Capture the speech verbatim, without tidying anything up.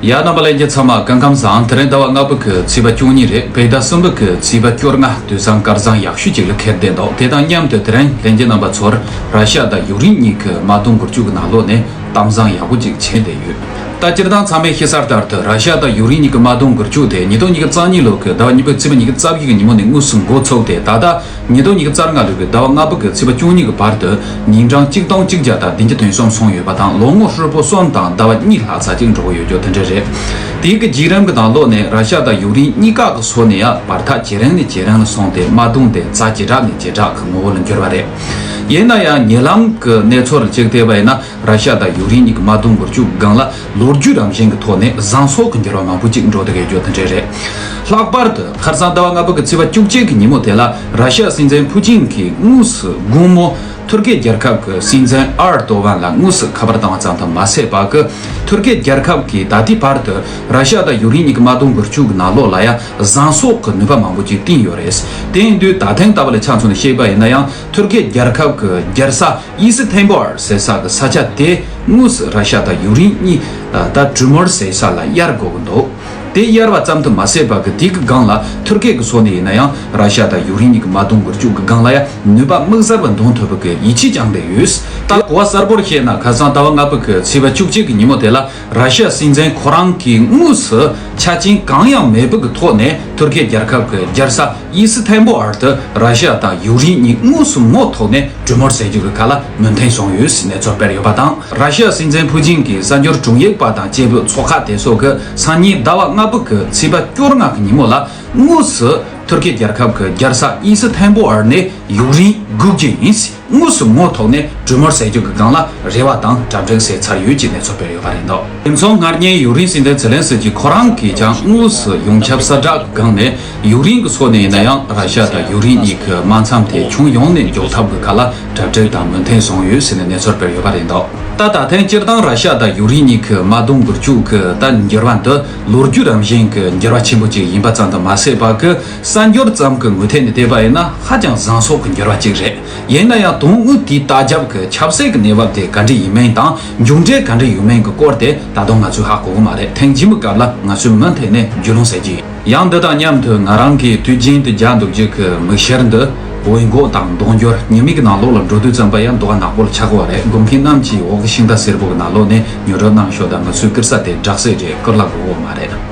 ཡ། རྣམ་པ་ལྷན་རྒྱས་ཚང་མ་སྐུ་ཁམས་བཟང་། དེ་རིང་ཟླ་བ་ལྔ་པོ་གི་ཚེས་པ་བཅུ་གཉིས་རེད། བོད་ཟླ་གསུམ་པོ་གི་ཚེས་པ་བཅོ་ལྔ། དུས་བཟང་སྐལ་བཟང་ཡག་ཤོས་ཅིག་ལ་འཁེལ་བསྡད་འདུག་དེ་དང་མཉམ་དུ་དེ་རིང་ལྷན་རྒྱས་རྣམ་པ་ཚོར་ར་ཤ་དང་ཡུཀ་རེན་གཉིས་ཀྱི་དམག་དོན་འགུལ་སྐྱོད་ཀྱི་ནང་ལོགས་ནས་གཏམ་བཟང་ཡག་པོ་ཅིག་བྱས་བསྡད་ཡོད། ད་སྤྱིར་བཏང་ཚང་མས་ཤེས་གསལ་ལྟར་དུ་ར་ཤ་དང་ཡུཀ་རེན་གཉིས་ཀྱི་དམག་དོན་འགུལ་སྐྱོད་དེ་ཉིས་སྟོང་ཉི་ཤུ་རྩ་གཉིས་ལོ་གི་ཟླ་བ་གཉིས་པའི་ཚེས་པ་ཉི་ཤུ་རྩ་བཞི་གི་ཉིན་མོ་ནས་དངོས་སུ་འགོ་ཚུགས་ཏེ། ད་ལྟ་ཉིས་སྟོང་ཉི་ཤུ་རྩ་ལྔ་ལོ་གི་ཟླ་བ་ལྔ་པོ་གི་ཚེས་པ་བཅུ་གཉིས་ཀྱི་བར་དུ་ཉིན་གྲངས་གཅིག་སྟོང་གཅིག་བརྒྱ་དང་བདུན་ཅུ་དོན་གསུམ་སོང་ཡོད་པ་དང་། ལོ་ངོ་ཧྲིལ་པོ་གསུམ་དང་ཟླ་བ་གཉིས་ལྷག་ཙམ་ཅིག་འགྲོ་གི་ཡོད་རྒྱུ་དེ་འདྲ་རེད། དེའི་གི་བརྒྱུད་རིམ་གྱི་ནང་ལོགས་ནས་ར་ཤ་དང་ཡུཀ་རེན་གཉིས་ཀ་གི་ཕྱོགས་ནས་ཡང་བར་ཐག་ཇེ་རིང་ནས་ཇེ་རིང་ལ་སོང་སྟེ། དམག་དོན་དེ་རྩ་ཇེ་དྲག་ནས་ཇེ་དྲག་གི་ངོ་བོ་ལ་འགྱུར་བ་རེད། ཡིན་ན་ཡང་ཉེ་ལམ་གྱི་གནས་ཚུལ་ལ་གཅིག་བལྟས་པ་ཡིན་ན། ར་ཤ་དང་ཡུཀ་རེན་གཉིས་ཀྱི་དམག་དོན་འགུལ་སྐྱོད་སྒང་ལ་ལོ་རྒྱུས་རང་བཞིན་གྱི་ཐོག་ནས་བཟང་ཕྱོགས་ཀྱི་འགྱུར་བ་མང་པོ་ཅིག་འགྲོ་བསྡད་ཡོད་རྒྱུ་དེ་འདྲ་རེད། ལྷག་པར་དུ་ཁ་སང་ཟླ་བ་ལྔ་པོ་གི་ཚེས་པ་བཅུ་གཅིག་གི་ཉིན་མོ་དེ་ལ་ར་ཤ་སྲིད་འཛིན་ཕུ་ཅིན་གྱིས་དངོས་སུ་དགོང་མོ་ཐུར་ཁེ་རྒྱལ་ཁབ་ཀྱི་སྲིད་འཛིན་ཨར་ཏོ་ཝན་ལ་དངོས་སུ་ཁ་པར་བཏང་བ་ཙམ་དུ་མ་ཟད་པ་གི། ཐུར་ཁེ་རྒྱལ་ཁབ་ཀྱིས་ད་ལྟའི་བར་དུ་ར་ཤ་དང་ཡུཀ་རེན་གཉིས་ཀྱི་དམག་དོན་འགུལ་སྐྱོད་ཀྱི་ནང་ལོགས་ལ་ཡང་བཟང་ཕྱོགས་ཀྱི་ནུས་པ་མང་པོ་ཅིག་བཏོན་ཡོད་རེད། དེ་ཡིན་དུས་ད་ཐེངས་ལྟ་བུ་ལ་ཆ་མཚོན་ནས་བཤད་པ་ཡིན་ན་ཡང་། ཐུར་ཁེ་རྒྱལ་ཁབ་ཀྱི་རྒྱལ་ས་ཨི་སི་ཐན་བོལ་ཟེར་ས་གི་ས་ཆ་དེ་དངོས་སུ་ར་ཤ་དང་ཡུཀ་རེན་གཉིས་ད་གྲོས་མོལ་ཟེར་ས་ལ་གཡར་དགོས་ཀྱི་འདུག་དེ་གཡར་བ་ཙམ་དུ་མ་ཟད་པ་གི། དེ་གི་སྒང་ལ་ཐུར་ཁེ་གི་ཕྱོགས་ནས་ཡིན་ན་ཡང་ར་ཤ་དང་ཡུཀ་རེན་གཉིས་ཀྱི་དམག་དོན་འགུལ་སྐྱོད་ཀྱི་སྒང་ལ་ཡང་ནུས་པ་དམིགས་བསལ་བ་འདོན་ཐུབ་པ་གི་ཡིད་ཆེས་བཅངས་བསྡད་ཡོད། ད་གོ་བ་གསལ་པོར་བཤད་ན། ཁ་སང་ཟླ་བ་ལྔ་པོ་གི་ཚེས་པ་བཅུ་གཅིག་གི་ཉིན་མོ་དེ་ལ་ར་ཤ་སྲིད་འཛིན་ཁོ་རང་གིས་དངོས་སུ་ཆ་རྐྱེན་གང་ཡང་མེད་པ་གི་ཐོག་ནས་ཐུར་ཁེ་རྒྱལ་ཁབ་ཀྱི་རྒྱལ་ས་ཨི་སི་ཐན་བོལ་དུ་ར་ཤ་དང་ཡུཀ་རེན་གཉིས་དངོས་སུ་ངོ་ཐུག་ནས་གྲོས་མོལ་བྱེད་རྒྱུ་གི་ཁ་ལ་མོས་མཐུན་བྱུང་ཡོད་ཟེར་གནས་ཚུལ་སྤེལ་ཡོད་པ་དང་། ར་ཤ་སྲིད་འཛིན་ཕུ་ཅིན་གྱིས་གསར་འགྱུར་དྲུང་ཡིག་པ་དང་བཅས་པའི་ཚོགས་ཁག་དེ་ཚོ་གིས་སང་ཉིན་ཟླ་བ་ལྔ་པོ་གི་ཚེས་པ་བཅོ་ལྔ་གི་ཉིན་མོ་ལ་དངོས་སུ་ཐུར་ཁེ་རྒྱལ་ཁབ་ཀྱི་རྒྱལ་ས་ཨི་སི་ཐན་བོལ་ནས་ཡུཀ་རེན་སྒུག་རྒྱུ་ཡིན། དངོས་སུ་ངོ་ཐུག་ནས་གྲོས་མོལ་བྱེད་རྒྱུ་གི་སྒང་ལ་རེ་བ་དང་གྲ་སྒྲིག་བྱས་ཚར་ཡོད་ཅེས་གནས་ཚུལ་སྤེལ་ཡོད་པ་རེད་འདུག་དེ་མཚུངས་སྔར་ཉིན་ཡུཀ་རེན་སྲིད་འཛིན་ཛེ་ལན་སི་ཀི་ཁོ་རང་གིས་ཀྱང་དངོས་སུ་ཡོངས་ཁྱབ་གསལ་བསྒྲགས་ཀྱི་སྒང་ནས། ཡུཀ་རེན་གྱི་ཕྱོགས་ནས་ཡིན་ན་ཡང་ར་ཤ་དང་ཡུཀ་རེན་གཉིས་ཀྱི་དམག་མཚམས་དེ་ཁྱོན་ཡོངས་ནས་འཇོག་ཐབས་ཀྱི་ཁ་ལ་གྲ་སྒྲིག་དང་མོས་མཐུན་བྱུང་ཡོད་ཟེར་ནས་གནས་ཚུལ་སྤེལ་ཡོད་པ་རེད་འདུག་ད་ད་ཐེངས་སྤྱིར་བཏང་ར་ཤ་དང་ཡུཀ་རེན་གཉིས་ཀྱི་དམག་དོན་འགུལ་སྐྱོད་ཀྱི་ད་འགྱུར་བ་འདི་ལོ་རྒྱུས་རང་བཞིན་གྱི་འགྱུར་བ་ཆེན་པོ་ཅིག་ཡིན་པ་ཙམ་དུ་མ་ཟད་པ་གི། གསར་འགྱུར་ཙམ་གྱི་ངོས་ཐད་ནས་བལྟས་པ་ཡིན་ན་ཧ་ཅང་བཟང་ཕྱོགས་ཀྱི་འགྱུར་བ་ཅིག་རེད། ཡིན་ན་ཡང་དོན་དངོས་དེའི་ལྟ་རྒྱབ་ཀྱི་ཆབ་སྲིད་ཀྱི་གནས་བབ་དེ་ག་འདྲ་ཡིན་མིན་དང་མཇུག་འབྲས་ག་འདྲ་ཡོང་མིན་གྱི་སྐོར་དེ་ད་དུང་ང་ཚོས་ཧ་གོ་གི་མ་རེད། ཐེངས་རྗེས་མའི་སྐབས་ལ་ང་ཚོས་མུ་མཐུད་ནས་རྒྱུས་ལོན་བྱེད་ཀྱི་ཡིན། ཡང་འདི་དང་མཉམ་དུ་ང་རང་གིས་དུས་རྒྱུན་དུ་རྒྱག་འདུག་རྒྱུ་གི་མིག་བཤེར་འདི་འོས་འགོག་དང་རྡུང་རྒྱུར་ཉི་མའི་གི་ནང་ལོགས་ལ་འགྲོ་དུས་ཙམ་པ་ཡང་དོ་ག་ནག་པོ་ལ་ཆགས་ཀྱི་ཡོད་རེད། དགོས་མཁན་རྣམས་ཀྱིས་འོག་གི་ཤིང་རྟ་སེར་པོ་གི་ནང་ལོགས་ནས་ཉོ་སྒྲུབ་གནང་ཤོག་དང་། ང་ཚོའི་བསྐུར་ས་དེ་སྦྲག་སྲིད་རེད། བསྐུར་ལ་དགོས་ཀྱི་ཡོད་མ་རེད།